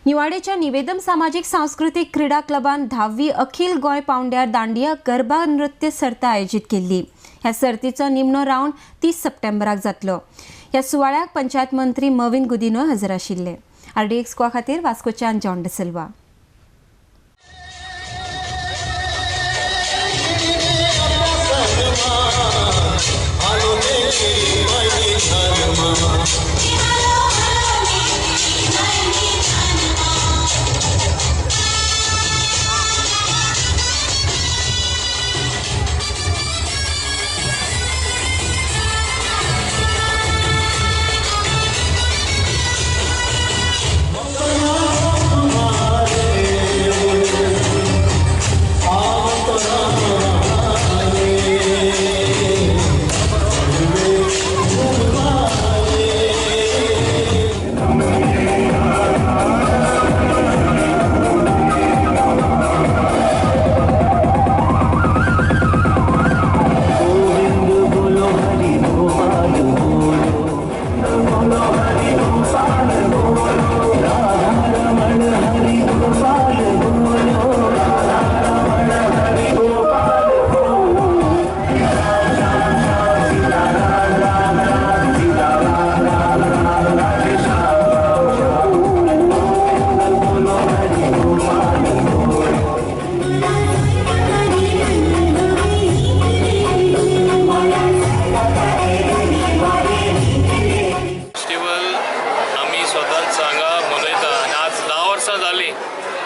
निवाडेच्या निवेदन सामाजिक सांस्कृतिक क्रीडा क्लबान 10वी अखिल गोंय पावंड्यार दांडिया गरबा नृत्य सर्त आयोजीत केल्ली. ह्या सर्तीचो निमणो रावंड 30 सप्टेंबराक जातलो. ह्या सुवाळ्याक पंचायत मंत्री मविन गुदिन्हो हजर आशिल्ले. आरडीएक्स गोवा खातीर वास्कोच्यान जॉन डिसिल्वा.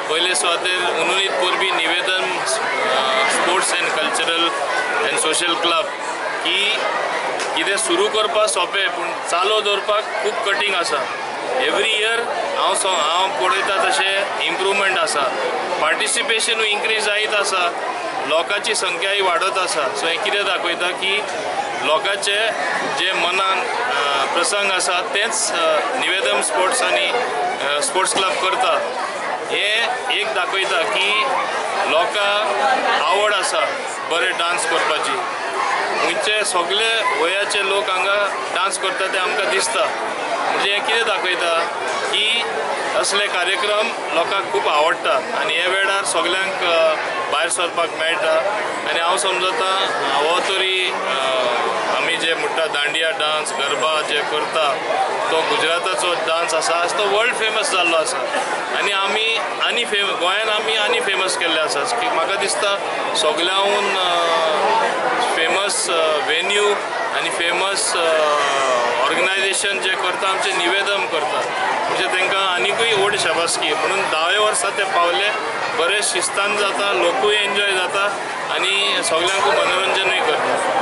पयले सुवातेर उनुनीत Morbi Nivedan sports and cultural and social club की कितें सुरू करपाक सोंपें पूण चालू दवरपाक खूब कठीण आसा. एवरी इयर हांव पळयता तशें इम्प्रूवमेंट आसा, पार्टिसिपेशनूय इन्क्रीज जायत आसा, लोकांची संख्याय वाडत आसा. सो हें कितें दाखयता की लोकांचे जे मनान प्रसंग आसा तेंच निवेदन स्पोर्ट्स आनी स्पोर्ट्स क्लब करता. हे एक दाखयता की लोकांक आवड आसा बरे डांस करपाची. खंयचे सगळे वयाचे लोक हांगा डांस करता ते आमकां दिसता. म्हणजे हें कितें दाखयता की असले कार्यक्रम लोकांक खूब आवडटा आनी हे वेळार सगल्यांक भायर सरपाक मेळटा. आनी हांव समजता हो तरी आमी जे म्हणटा दांडिया डांस गरबा जे करता तो गुजराताचो डांस आसा, आज तो वर्ल्ड फेमस जाल्लो आसा आनी आमी आनी गोंयान आमी आनी फेमस केल्ले आसा. की म्हाका दिसता सगल्यांहून फेमस वेन्यू आनी फेमस ऑर्गनायजेशन जे करता आमचें निवेदन करता, म्हणजे तांकां आनिकूय व्हड शाबासकी. म्हणून 10व्या वर्सा ते पावले, बरे शिस्तान जाता, लोकूय एन्जॉय जाता आनी सगल्यांकूय मनोरंजनूय करता.